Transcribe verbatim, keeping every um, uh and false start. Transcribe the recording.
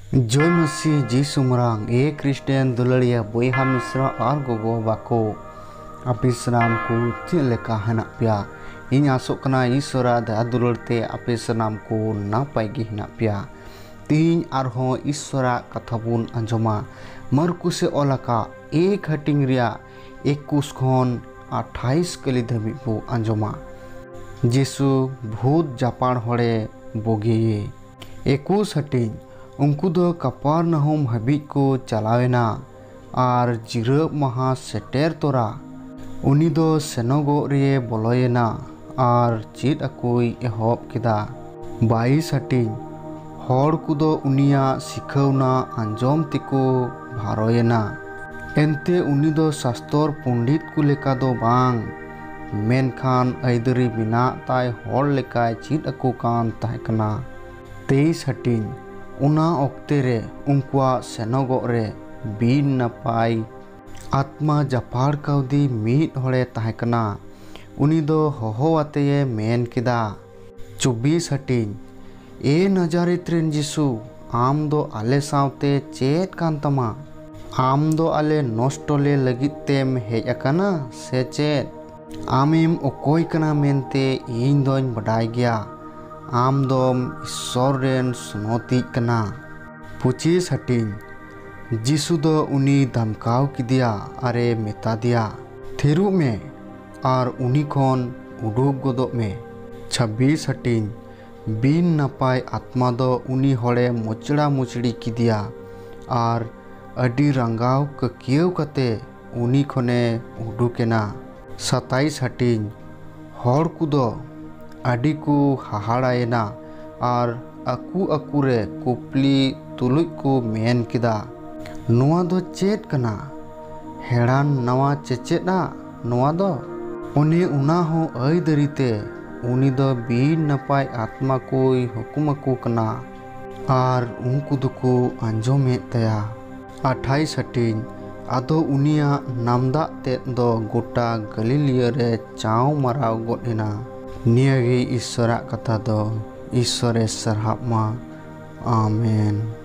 ᱡᱚᱭ ᱢᱟᱹᱥᱤ ᱡᱤᱥᱩ ᱢᱟᱨᱟᱝ᱾ ᱮ ᱠᱷᱨᱤᱥᱴᱤᱭᱟᱱ ᱫᱩᱞᱟᱹᱲᱤᱭᱟᱹ ᱵᱚᱭᱦᱟ ᱢᱤᱥᱨᱟ ᱟᱨ ᱜᱚᱜᱚ ᱵᱟᱵᱟ ᱠᱚ, ᱟᱯᱮ ᱥᱟᱱᱟᱢ ᱠᱚ ᱪᱮᱫ ᱞᱮᱠᱟ ᱦᱮᱱᱟᱜ ᱯᱮᱭᱟ? ᱤᱧ ᱟᱥᱚᱜ ᱠᱟᱱᱟ ᱤᱥᱣᱚᱨᱟᱜ ᱫᱟᱭᱟ ᱫᱩᱞᱟᱹᱲ ᱛᱮ ᱟᱯᱮ ᱥᱟᱱᱟᱢ ᱠᱚ ᱱᱟᱯᱟᱭ ᱜᱮ ᱦᱮᱱᱟᱜ ᱯᱮᱭᱟ᱾ ᱛᱮᱦᱮᱧ ᱟᱨᱦᱚᱸ ᱤᱥᱣᱚᱨᱟᱜ ᱠᱟᱛᱷᱟ ᱵᱚᱱ ᱟᱸᱡᱚᱢᱟ᱾ ᱢᱟᱨᱠᱩᱥᱮ ᱚᱞ ᱟᱠᱟᱫ ᱮᱠ ᱦᱟᱹᱴᱤᱧ ᱨᱮᱭᱟᱜ ᱮᱠᱩᱥ ᱠᱷᱚᱱ ᱟᱴᱷᱟᱭᱤᱥ ᱠᱟᱹᱞᱤ ᱫᱷᱟᱹᱵᱤᱡ ᱵᱚ ᱟᱸᱡᱚᱢᱟ᱾ ᱡᱤᱥᱩ ᱵᱷᱩᱛ ᱡᱟᱯᱟᱲ ᱦᱚᱲᱮ ᱵᱩᱜᱤᱭᱮ᱾ ᱮᱠᱩᱥ ᱦᱟᱹᱴᱤᱧ᱾ ᱩᱱᱠᱩ ᱫᱚ ᱠᱟᱯᱟᱨᱱᱟᱦᱩᱢ ᱦᱟᱹᱵᱤᱡ ᱠᱚ ᱪᱟᱞᱟᱣ ᱮᱱᱟ, ᱟᱨ ᱡᱤᱨᱟᱹᱜ ᱢᱟᱦᱟ ᱥᱮᱴᱮᱨ ᱛᱚᱨᱟ ᱩᱱᱤ ᱫᱚ ᱥᱮᱱᱚᱜᱚᱜ ᱨᱮᱭᱮ ᱵᱚᱞᱚᱭᱮᱱᱟ ᱟᱨ ᱪᱮᱫ ᱟᱠᱚᱭ ᱮᱦᱚᱵ ᱠᱮᱫᱟ᱾ ᱵᱟᱭᱤᱥ ᱦᱟᱹᱴᱤᱧ᱾ ᱦᱚᱲ ᱠᱚᱫᱚ ᱩᱱᱤᱭᱟᱜ ᱥᱤᱠᱷᱟᱹᱣᱱᱟ ᱟᱸᱡᱚᱢ ᱛᱮᱠᱚ ᱵᱷᱟᱨᱚᱭᱮᱱᱟ᱾ ᱮᱱᱛᱮ ᱩᱱᱤ ᱫᱚ ᱥᱟᱥᱛᱚᱨ ᱯᱚᱱᱰᱤᱛ ᱠᱚ ᱞᱮᱠᱟ ᱫᱚ ᱵᱟᱝ, ᱢᱮᱱᱠᱷᱟᱱ ᱟᱹᱭᱫᱟᱹᱨᱤ ᱢᱮᱱᱟᱜ ᱛᱟᱭ ᱦᱚᱲ ᱞᱮᱠᱟᱭ ᱪᱮᱫ ᱟᱠᱚ ᱠᱟᱱ ᱛᱟᱦᱮᱸ ᱠᱟᱱᱟ᱾ ᱛᱮᱭᱤᱥ ᱦᱟᱹᱴᱤᱧ᱾ ᱚᱱᱟ ᱚᱠᱛᱮ ᱨᱮ ᱩᱱᱠᱩᱣᱟᱜ ᱥᱮᱱᱚᱜᱚᱜ ᱨᱮ ᱵᱤᱱ ᱱᱟᱯᱟᱭ ᱟᱛᱢᱟ ᱡᱟᱯᱟᱲ ᱠᱟᱹᱣᱫᱤ ᱢᱤᱫ ᱦᱚᱲᱮ ᱛᱟᱦᱮᱸ ᱠᱟᱱᱟ᱾ ᱩᱱᱤ ᱫᱚ ᱦᱚᱦᱚ ᱟᱛᱮᱭᱮ ᱢᱮᱱ ᱠᱮᱫᱟ, ᱪᱚᱵᱵᱤᱥ ᱦᱟᱹᱴᱤᱧ᱾ ᱮ ᱱᱟᱡᱟᱨᱮᱛ ᱨᱮᱱ ᱡᱤᱥᱩ, ᱟᱢ ᱫᱚ ᱟᱞᱮ ᱥᱟᱶᱛᱮ ᱪᱮᱫ ᱠᱟᱱ ᱛᱟᱢᱟ? ᱟᱢ ᱫᱚ ᱟᱞᱮ ᱱᱚᱥᱴᱚ ᱞᱮ ᱞᱟᱹᱜᱤᱫ ᱛᱮᱢ ᱦᱮᱡ ᱟᱠᱟᱱᱟ ᱥᱮ ᱪᱮᱫ? ᱟᱢᱮᱢ ᱚᱠᱚᱭ ᱠᱟᱱᱟ ᱢᱮᱱᱛᱮ ᱤᱧ ᱫᱚᱧ ᱵᱟᱰᱟᱭ ᱜᱮᱭᱟ᱾ ᱟᱢ ᱫᱚᱢ ᱤᱥᱥᱚᱨ ᱨᱮᱱ ᱥᱚᱱᱚᱛᱤᱡ ᱠᱟᱱᱟ᱾ ᱯᱚᱸᱪᱤᱥ ᱦᱟᱹᱴᱤᱧ᱾ ᱡᱤᱥᱩ ᱫᱚ ᱩᱱᱤ ᱫᱷᱟᱢᱠᱟᱣ ᱠᱮᱫᱮᱭᱟ ᱟᱨᱮ ᱢᱮᱛᱟ ᱫᱮᱭᱟ, ᱛᱷᱤᱨᱚᱜ ᱢᱮ ᱟᱨ ᱩᱱᱤ ᱠᱷᱚᱱ ᱩᱰᱩᱠ ᱜᱚᱫᱚᱜ ᱢᱮ᱾ ᱪᱷᱟᱵᱵᱤᱥ ᱦᱟᱹᱴᱤᱧ᱾ ᱵᱤᱱ ᱱᱟᱯᱟᱭ ᱟᱛᱢᱟ ᱫᱚ ᱩᱱᱤ ᱦᱚᱲᱮ ᱢᱚᱪᱲᱟ ᱢᱚᱪᱲᱤ ᱠᱮᱫᱮᱭᱟ ᱟᱨ ᱟᱹᱰᱤ ᱨᱟᱸᱜᱟᱣ ᱠᱟᱹᱠᱤᱭᱟᱹᱣ ᱠᱟᱛᱮ ᱩᱱᱤ ᱠᱷᱚᱱᱮ ᱩᱰᱩᱠᱮᱱᱟ᱾ ᱥᱟᱛᱟᱭᱤᱥ ᱦᱟᱹᱴᱤᱧ᱾ ᱦᱚᱲ ᱠᱚᱫᱚ ᱟᱹᱰᱤ ᱠᱚ ᱦᱟᱦᱟᱲᱟᱭᱮᱱᱟ ᱟᱨ ᱟᱠᱚ ᱟᱠᱚ ᱨᱮ ᱠᱩᱯᱞᱤ ᱛᱩᱞᱩᱡ ᱠᱚ ᱢᱮᱱ ᱠᱮᱫᱟ, ᱱᱚᱣᱟ ᱫᱚ ᱪᱮᱫ ᱠᱟᱱᱟ? ᱦᱮᱲᱟᱱ ᱱᱟᱣᱟ ᱪᱮᱪᱮᱫ ᱟᱜ ᱱᱚᱣᱟ ᱫᱚ? ᱚᱱᱮ ᱚᱱᱟ ᱦᱚᱸ ᱟᱹᱭᱫᱟᱹᱨᱤ ᱛᱮ ᱩᱱᱤ ᱫᱚ ᱵᱤᱱ ᱱᱟᱯᱟᱭ ᱟᱛᱢᱟ ᱠᱚᱭ ᱦᱩᱠᱩᱢ ᱟᱠᱚ ᱠᱟᱱᱟ ᱟᱨ ᱩᱱᱠᱩ ᱫᱚᱠᱚ ᱟᱸᱡᱚᱢᱮᱫ ᱛᱟᱭᱟ᱾ ᱟᱴᱷᱟᱭᱤᱥ ᱦᱟᱹᱴᱤᱧ᱾ ᱟᱫᱚ ᱩᱱᱤᱭᱟᱜ ᱱᱟᱢᱫᱟᱜ ᱛᱮᱫ ᱫᱚ ᱜᱚᱴᱟ ᱜᱟᱹᱞᱤᱞᱤᱭᱟᱹ ᱨᱮ ᱪᱟᱣ ᱢᱟᱨᱟᱣ ᱜᱚᱫ ᱮᱱᱟ᱾ ᱱᱤᱭᱟᱹ ᱜᱮ ᱤᱥᱥᱚᱨᱟᱜ ᱠᱟᱛᱷᱟ ᱫᱚ᱾ ᱤᱥᱥᱚᱨᱮ ᱥᱟᱨᱦᱟᱜ ᱢᱟ᱾ ᱟᱢᱮᱱ᱾